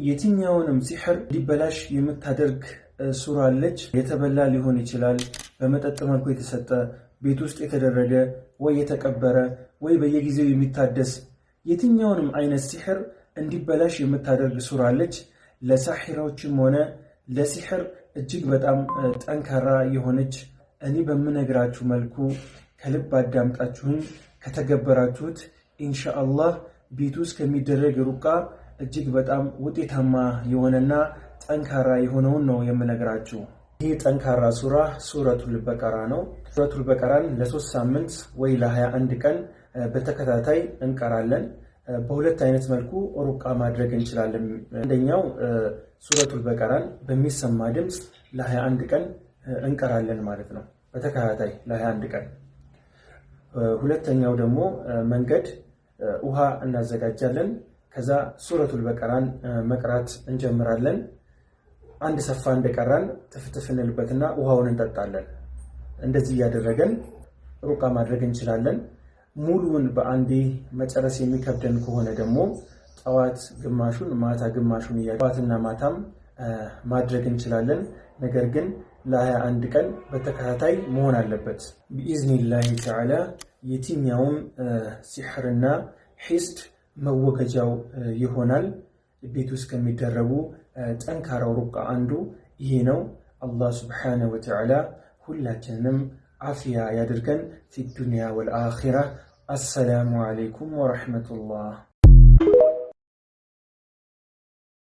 የትኛውንም ሲሕር እንዲበላሽ የምታደርግ ሱራ አለች። የተበላ ሊሆን ይችላል፣ በመጠጥ መልኩ የተሰጠ፣ ቤት ውስጥ የተደረገ ወይ የተቀበረ ወይ በየጊዜው የሚታደስ የትኛውንም አይነት ሲሕር እንዲበላሽ የምታደርግ ሱራ አለች። ለሳሒራዎችም ሆነ ለሲሕር እጅግ በጣም ጠንካራ የሆነች፣ እኔ በምነግራችሁ መልኩ ከልብ አዳምጣችሁኝ ከተገበራችሁት ኢንሻአላህ ቤት ውስጥ ከሚደረግ ሩቃ እጅግ በጣም ውጤታማ የሆነና ጠንካራ የሆነውን ነው የምነግራችሁ። ይህ ጠንካራ ሱራ ሱረቱል በቀራ ነው። ሱረቱል በቀራን ለ3 ሳምንት ወይ ለ21 ቀን በተከታታይ እንቀራለን። በሁለት አይነት መልኩ ሩቃ ማድረግ እንችላለን። አንደኛው ሱረቱል በቀራን በሚሰማ ድምፅ ለ21 ቀን እንቀራለን ማለት ነው፣ በተከታታይ ለ21 ቀን። ሁለተኛው ደግሞ መንገድ ውሃ እናዘጋጃለን። ከዛ ሱረቱል በቀራን መቅራት እንጀምራለን። አንድ ሰፋ እንደቀራን ትፍትፍ እንልበትና ውሃውን እንጠጣለን። እንደዚህ እያደረገን ሩቃ ማድረግ እንችላለን። ሙሉውን በአንዴ መጨረስ የሚከብደን ከሆነ ደግሞ ጠዋት ግማሹን፣ ማታ ግማሹን፣ ጠዋትና ማታም ማድረግ እንችላለን። ነገር ግን ለ21 ቀን በተከታታይ መሆን አለበት። ቢኢዝኒላሂ ተዓላ የትኛውም ሲሕርና ሒስድ መወገጃው ይሆናል። ቤት ውስጥ ከሚደረጉ ጠንካራው ሩቃ አንዱ ይሄ ነው። አላህ ሱብሓነሁ ወተዓላ ሁላችንንም አፍያ ያድርገን ፊ ዱንያ ወልአኺራ። አሰላሙ ዓለይኩም ወረሕመቱላህ።